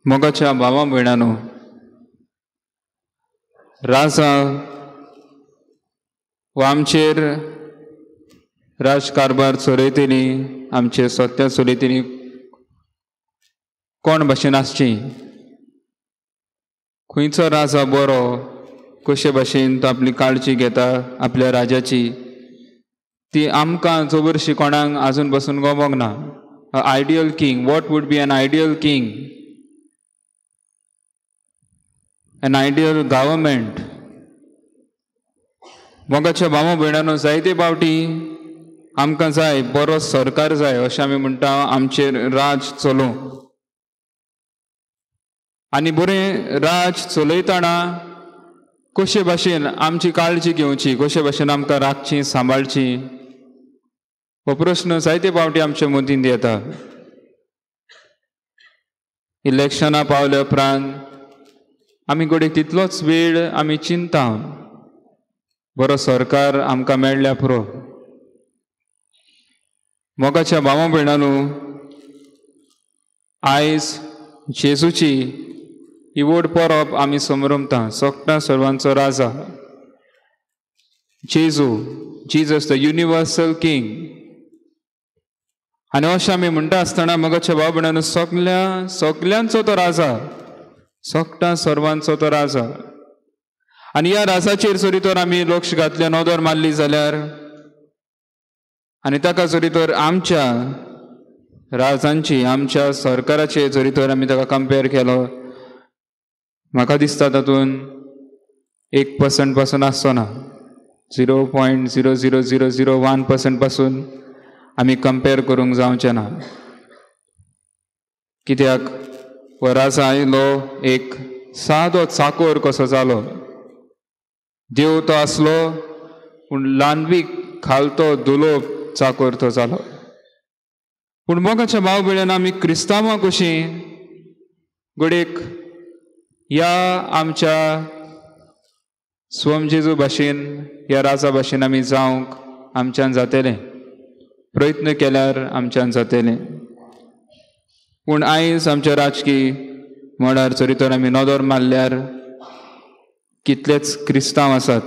मोगाच्या भावा भयणानो, राजा व आमचेर राजकारभार चलयतली, आमचे सत्या चलयतली कोण भाशेन आसची, खंयचो राजा बरो, कशे भाशेन तो आपली काळजी घेता आपल्या राजाची, ती आमकां जबरशी कोणाक आजून बसून गमोंक ना. Ideal king, what would be an ideal king, an ideal government. मोगाच्या भावा भयणानो, जायते फावटी आमकां जाय बरो सरकार जाय अशें आमी म्हणटा, आमचेर राज चलोवं. आनी बरें राज चलयतना कशे भाशेन आमची काळजी घेवची, कशे भाशेन आमकां राखची सांबाळची, हो प्रस्न जायते फावटी आमचे मतींत येता. इलेक्शनां पावल्या उपरांत आमी घडये तितलोच वेळ आमी चिंता, बरो सरकार आमकां मेळ्ळ्या पुरो. मोगाच्या भावा भयणानो, आयज जेजूची ही व्हड परब आमी समरमता, सगळ्या सर्वांचो राजा जेजू, जीजस the universal king. आनी अशें आमी म्हणटा आसतना मोगाच्या भाव भयणानो, सगल्या सगल्यांचो तो राजा, सगळ्या सर्वांचो तो राजा. आनी ह्या राजाचेर जरी तर आमी लक्ष घातलें, नदर मारली जाल्यार, आनी ताका जरी तर आमच्या राजांची, आमच्या सरकाराचे जरी तर आमी ताका कंपेर केलो, म्हाका दिसता तातूंत 1% पासून आसचो ना, 0.00001% पासून आमी कंपेर करूंक जावचें ना. कित्याक हो राजा आयलो एक सादो चाकोर कसो जालो. देव तो आसलो पूण ल्हानवीक खालतो दुलोब चाकोर तो जालो. पूण मोगाच्या भाव भयणान, आमी क्रिस्तांवां कशीं घडयेक ह्या आमच्या स्वम जेजू भाशेन, ह्या राजा भाशेन आमी जावंक आमच्यान जातलें, प्रयत्न केल्यार आमच्यान जातलें. पूण आयज आमच्या राजकी मळार जरी तर आमी नदर मारल्यार कितलेच क्रिस्तांव आसात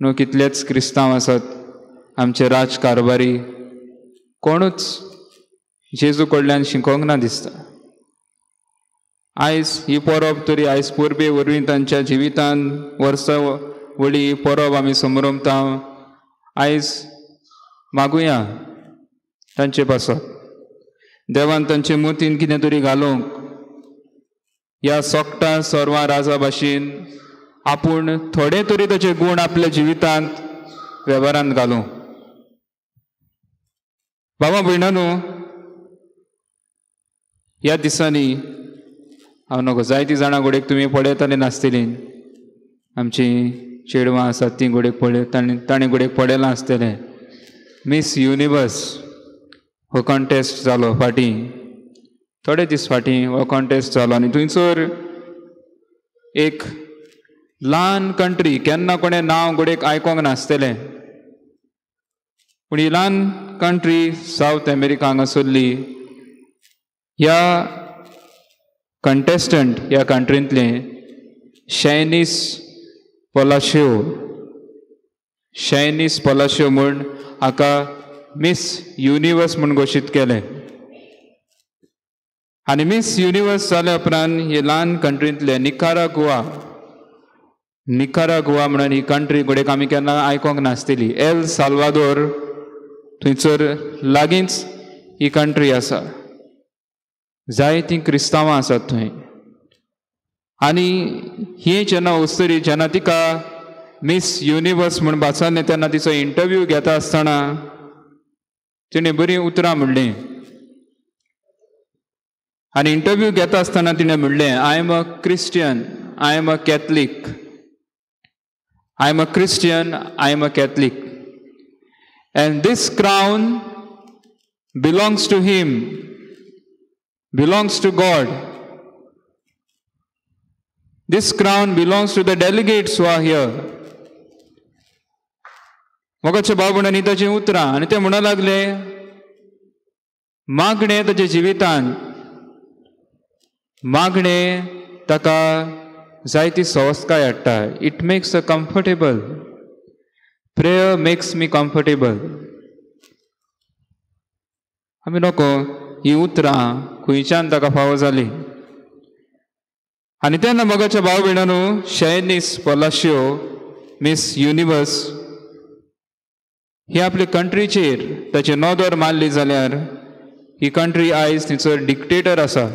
न्हू, कितलेच क्रिस्तांव आसात आमचे राजकारभारी कोणूच जेजू कडल्यान शिकोंक ना दिसता. आयज ही परब तरी आयज परबे वरवीं तांच्या जिवितान वर्सा वळी ही परब आमी समरमता. आयज मागुया तांचे पासत, देवान तांचे मतीन कितें तरी घालूंक, ह्या सोकटा सर्वां राजा भाशेन आपूण थोडे तरी ताचे गूण आपल्या जिवितांत वेव्हारांत घालूं. बाबा भयणानो, ह्या दिसांनी हांव नको जायतीं जाणां घडयेक तुमी पळयतालीं नासतलीं, आमचीं चेडवां आसात तीं घडयेक पळय, तांणी घडयेक पळयलां आसतलें. मिस युनिवर्स हो कॉन्टेस्ट जालो फाटीं, थोडे दीस फाटीं हो कॉन्टेस्ट जालो. आनी थंयसर एक ल्हान कंट्री, केन्ना कोणें नांव घडयेक आयकोंक नासतलें, पूण ही ल्हान कंट्री सावथ अमेरिका हांगासरली, ह्या कंटेस्टंट ह्या कंट्रींतलें शॅनीस पलाशियो, शॅनीस पलाशियो म्हूण हाका मिस युनिवर्स म्हूण घोशीत केलें. आनी मिस युनिवर्स जाल्या उपरांत हे ल्हान कंट्रींतले निकारागुआ, निकारागुआ म्हणून ही कंट्री घडयेक आमी केन्ना आयकोंक नासतली, एल साल्वादोर थंयसर लागींच ही कंट्री आसा, जायतीं क्रिस्तांवां आसात थंय. आनी ही जेन्ना अस्तुरी जेन्ना तिका मिस युनिवर्स म्हूण भाचारलें तेन्ना तिचो इंटरव्यू घेता आसतना तिणें बरीं उतरां म्हणलीं. आनी इंटरव्यू घेता आसतना तिणें म्हणलें, I am a Christian, I am a Catholic, I am a Christian, I am a Catholic, and this crown belongs to him, belongs to God. This crown belongs to the delegates who are here. मोगाचे भाव भयणांनी ताचीं उतरां, आनी ते म्हणूंक लागले, मागणें ताच्या जिवितान मागणें ताका जायती सवस्काय हाडटा. It makes a comfortable. Prayer makes me comfortable. आमी नको ही उतरां खंयच्यान ताका फावो जाली. आनी तेन्ना मोगाच्या भाव भयणांनो, शेनिस पलाशियो मिस युनिवर्स ही आपले कंट्रीचेर ताची नदर मारली जाल्यार ही कंट्री आयज तिचो डिक्टेटर आसा,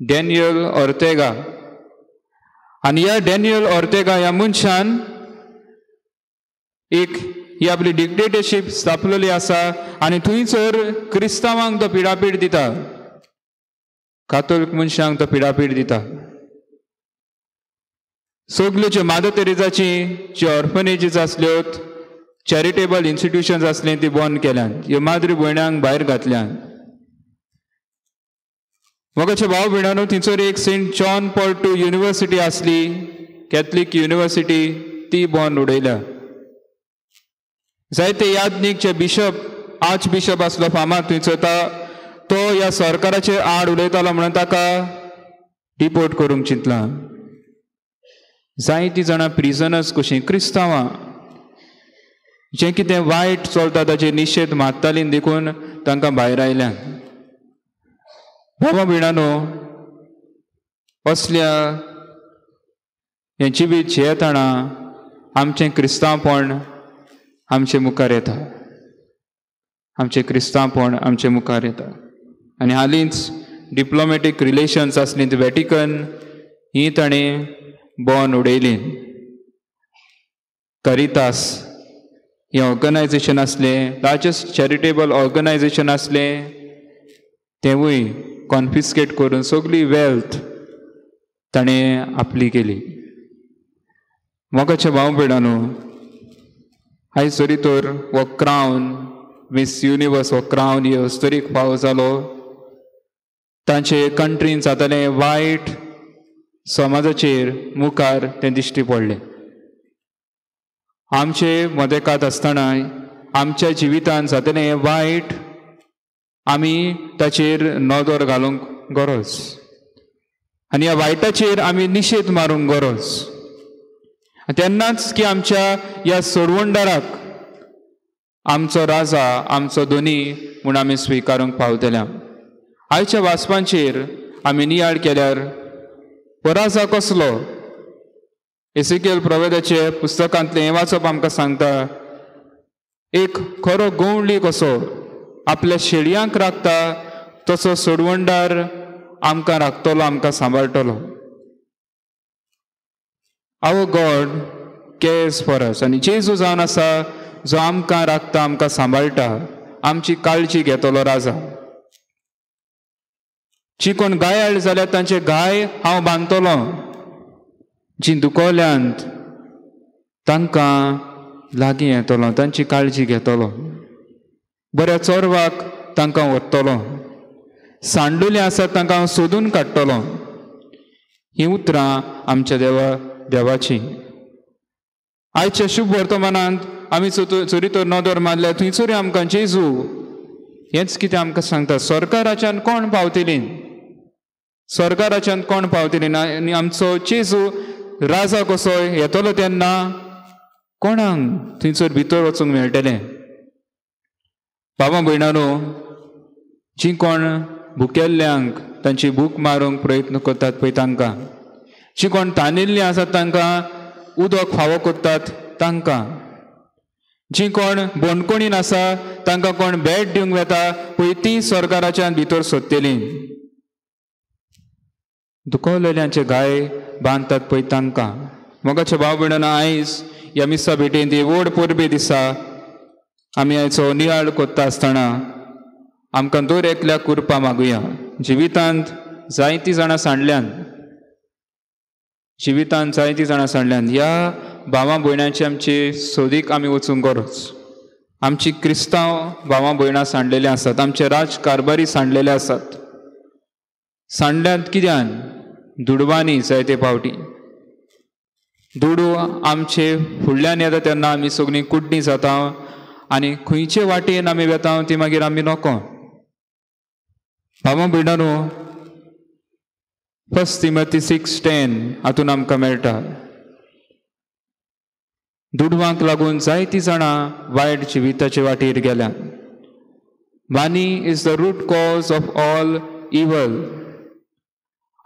डॅनियल ऑर्तेगा. आनी ह्या डॅनियल ऑर्तेगा ह्या मनशान एक ही आपली डिक्टेटरशीप स्थापलेली आसा आनी थंयसर क्रिस्तांवांक तो पिडापीड दिता, कातोलीक मनशांक तो पिडापीड दिता. सगल्यो ज्यो मादर तेरेजाची ज्यो ऑर्फनेजीस आसल्यो, चॅरिटेबल इन्स्टिट्युशन्स आसलीं ती बंद केल्यान, ह्यो माद्री भयणांक भायर घातल्यान. मोगाचे भाव भयणांनो, थंयसर एक Saint John Paul II university आसली, कॅथलीक युनिवर्सिटी, ती बंद उडयल्या. जायते याज्ञीक जे बिशप, आर्च बिशप आसलो फामाद थंयसर, तो ह्या सरकाराचे आड उलयतालो म्हणून ताका डिपोर्ट करूंक चिंतलां. जायतीं जाणां प्रिजनर्स कशीं क्रिस्तांवां जें कितें वायट चलता ताचेर निशेध मारतालीं देखून तांकां भायर आयल्यान. बाबा भयणांनो, असल्या हें जिवीत जियेतना आमचें क्रिस्तांवपण आमचे मुखार येता, आमचें क्रिस्तांवपण आमचे मुखार येता. आनी हालींच डिप्लोमॅटीक रिलेशन्स आसलीं वॅटिकन ही ताणें बॉन उडयली. करितास हें ऑर्गनायजेशन आसलें, लार्जस्ट चॅरिटेबल ऑर्गनायजेशन आसलें, तेंवूय कॉन्फिस्केट करून सगळी वेल्थ ताणें आपली केली. मोगाच्या भाव भयणांनो, आयज जरी तर हो क्रावन मिस युनिवर्स हो क्रावन हे अस्तरीक फावो जालो, तांचे कंट्रीन जातालें वायट समाजाचेर मुखार तें दिश्टी पडलें. आमचे मदेकात आसतना आमच्या जिवितान जातलें हें वायट आमी ताचेर नदर घालूंक गरज आनी ह्या वायटाचेर आमी निशेध मारूंक गरज. तेन्नाच की आमच्या ह्या सोडवणदाराक आमचो राजा, आमचो धनी म्हूण आमी स्विकारूंक पावतल्या. आयच्या वाचपांचेर आमी नियाळ केल्यार हो राजा कसलो? एसिकेल प्रवेदाचे पुस्तकांतलें हें वाचप आमकां सांगता, एक खरो गवंडी कसो आपल्या शेळयांक राखता तसो सोडवणदार आमकां राखतलो, आमकां सांबाळटलो. Our God cares for us. आनी जेजू जावन आसा जो आमकां राखता, आमकां सांबाळटा, आमची काळजी घेतलो राजा. जी कोण गायाळ जाल्यार तांचे गाय हांव बांदतलो, जी दुखोल्यांत तांकां लागीं येतलो, तांची काळजी घेतलो, बऱ्या चोरवाक तांकां व्हरतलो, सांडुले आसात तांकां हांव सोदून काडटलो. हीं उतरां आमच्या देवाची. आयच्या शुभ वर्तमानांत आमी चोरी तर नदर मारल्या थंयसर आमकां जेजू हेंच कितें आमकां सांगता, सरकाराच्यान कोण पावतली, सरकाराच्यान कोण पावतली ना. आनी आमचो जेजू राजा कसो येतलो तेन्ना कोणाक थंयसर भितर वचूंक मेळटलें? बाबा भयणानो, जी कोण भुकेल्ल्यांक तांची भूक मारूंक प्रयत्न करतात पळय तांकां, जी कोण तानिल्लीं आसात तांकां उदक फावो करतात तांकां, जी कोण बंदखणीन आसा तांकां कोण भेट दिवंक वेता पळय ती सरकाराच्यान भितर सोदतली. दुखवलेल्यांचे गाय बांदतात पळय तांकां. मोगाच्या भाव भयणांनो, आयज ह्या मिसा भेटेंत ही व्हड परबे दिसा आमी आयचो नियाळ करता आसतना आमकां दर एकल्याक कृपा मागुया. जिवितांत जायतीं जाणां सांडल्यान, जिवितांत जायतीं जाणां सांडल्यान ह्या भावा भयणांची आमची सोदीक आमी वचूंक गरज. आमची क्रिस्तांव भावा भयणां सांडलेलीं आसात, आमचे राजकारभारी सांडलेले आसात. सांडल्यात कित्यान? दुडवांनी. जायते फावटी दुडू आमचे फुडल्यान येता तेन्ना आमी सगळीं कुड्डीं जाता आनी खंयचे वाटेन आमी वेता ती मागीर आमी नको. भावा भयणांनो, 1 Timothy 6:10 हातून आमकां मेळटा. दुडवांक लागून जायतीं जाणां वायट जिविताचे वाटेर गेल्या. Money is the root cause of all evil.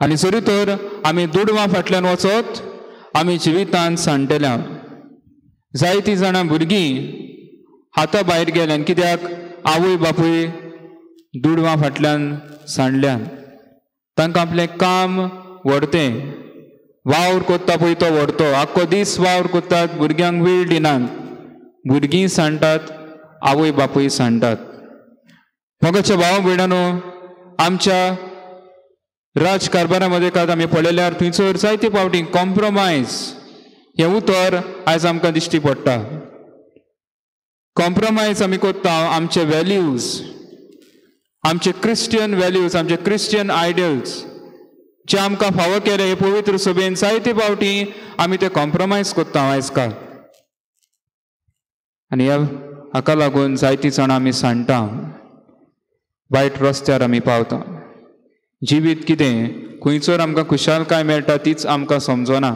आनी जरी तर आमी दुडवां फाटल्यान वचत आमी जिवितान सांडटल्या. जायतीं जाणां भुरगीं हाता भायर गेल्यान, कित्याक आवय बापूय दुडवां फाटल्यान सांडल्यान. तांकां आपलें काम व्हडतें, वावर कोत्ता पळय तो व्हडतो, आख्खो दीस वावर कोत्तात, भुरग्यांक वेळ दिनात, भुरगीं सांडटात, आवय बापूय सांडटात. मोगाच्या भाव भयणानो, आमच्या राजकारभारा मदें कांय आमी पळयल्यार थंयसर जायते फावटी कॉम्प्रोमायज हें उतर आयज आमकां दिश्टी पडटा. कॉम्प्रोमायज आमी कोत्ता आमचे वेल्यूज, आमचे क्रिस्टियन वेल्यूज, आमचे क्रिस्टियन आयडल्स जे आमकां फावो केले हे पवित्र सभेन जायते फावटी आमी ते कॉम्प्रोमायज कोत्ता आयज काल. आनी ह्या हाका लागून जायतीं जाणां आमी सांडटा, वायट रस्त्यार आमी पावता. जिवीत कितें, खंयसर आमकां खुशालकाय मेळटा तीच आमकां समजना.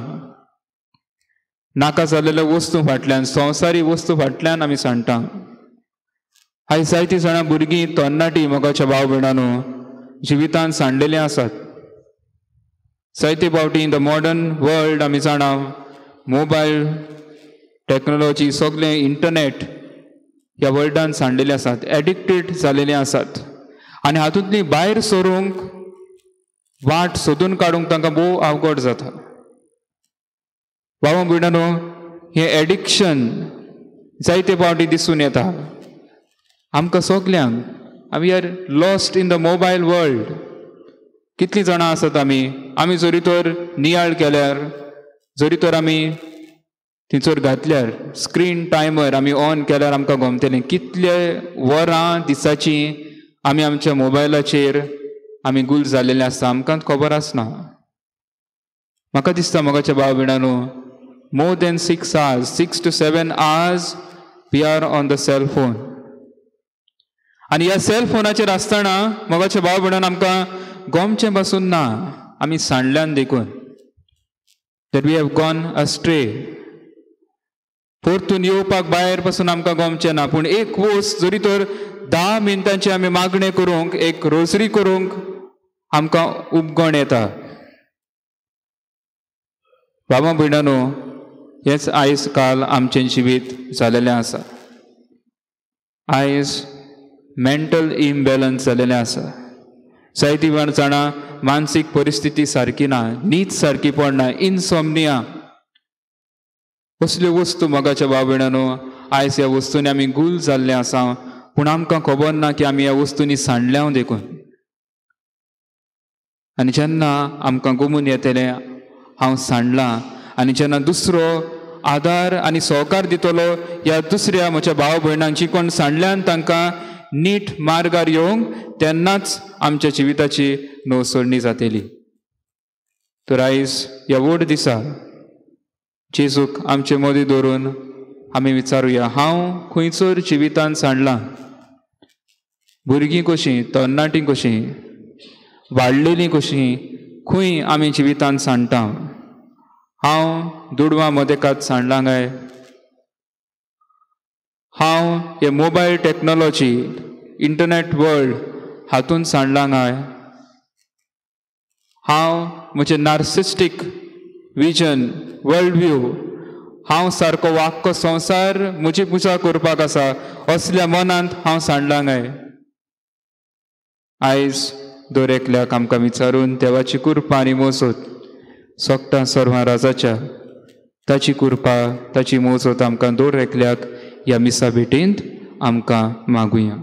नाका जाल्लेल्या वस्तू फाटल्यान, संवसारी वस्तू फाटल्यान आमी सांडटा. आयज जायतीं जाणां भुरगीं, तरणाटीं मोगाच्या भाव भयणानो जिवितान सांडलेलीं आसात. जायते फावटी इन the modern world आमी जाणा मोबायल टॅक्नोलॉजी सगळें इंटरनेट ह्या वर्ल्डान सांडलेले आसात, एडिक्टेड जालेले आसात. आनी हातूंतली भायर सरूंक, वाट सोदून काडूंक तांकां भोव अवघड जाता. बाबा भयणानो, हें एडिक्शन जायते फावटी दिसून येता आमकां सगल्यांक. We are lost in the mobile world. कितलीं जाणां आसात आमी, आमी जरी तर नियाळ केल्यार, जरी तर आमी थंयसर घातल्यार स्क्रीन टायमर आमी ऑन केल्यार आमकां गमतलें कितले वरां दिसाचीं आमी आमच्या मोबायलाचेर आमी गुल जाल्लेले आसता, आमकां खबर आसना. म्हाका दिसता मोगाच्या भाव भयणानो, more than 6 hours, 6 to 7 hours we are on the cell phone. आनी ह्या सेल फोनाचेर आसतना मोगाच्या भाव भयणान आमकां गोमचें पासून ना, आमी सांडल्यान देखून that we have gone astray. परतून येवपाक भायर पासून आमकां गोमचें ना. पूण एक वस्त जरी तर 10 मिनटांची आमी मागणें करूंक, एक रोजरी करूंक आमकां उपगण येता. बाबा भयणानो, हेंच आयज काल आमचें जिवीत जालेलें आसा. आयज मेंटल इम्बॅलन्स जालेलें आसा. जायती जाणां मानसीक परिस्थिती सारकी ना, न्हीद सारकी पडना, इनसोमनिया असल्यो वस्तू मोगाच्या भाव भयणानो आयज ह्या वस्तूंनी आमी गुल जाल्ले आसा. पूण आमकां खबर ना की आमी ह्या वस्तूंनी सांडल्या देखून. आनी जेन्ना आमकां गोमून येतलें हांव सांडलां, आनी जेन्ना दुसरो आदार आनी सहकार दितलो ह्या दुसऱ्या म्हज्या भाव भयणांची कोण सांडल्यान तांकां नीट मार्गार येवंक, तेन्नाच आमच्या जिविताची नवसरणी जातली. तर आयज ह्या व्हड दिसा जेजूक आमचे मदीं दवरून आमी विचारुया, हांव खंयसर जिवितान सांडलां? भुरगीं कशीं, तरणाटीं कशीं, वाडलेलीं कशीं, खंय आमी जिवितान सांडटा? हांव दुडवां मदेकात सांडलां काय? हांव हे मोबायल टॅक्नोलॉजी, इंटरनेट वर्ल्ड हातून सांडलां काय? हांव म्हजें नार्सिस्टीक विजन, वर्ल्ड व्यू, हांव सारको वाक्को संवसार म्हजी पुजा करपाक आसा असल्या मनांत हांव सांडलां काय? आयज दर एकल्याक आमकां विचारून देवाची कृपा आनी मोजत सोगटां सर्वां राजाच्या ताची कृपा, ताची मोजत आमकां दर एकल्याक ह्या मिसा भेटींत आमकां मागुया.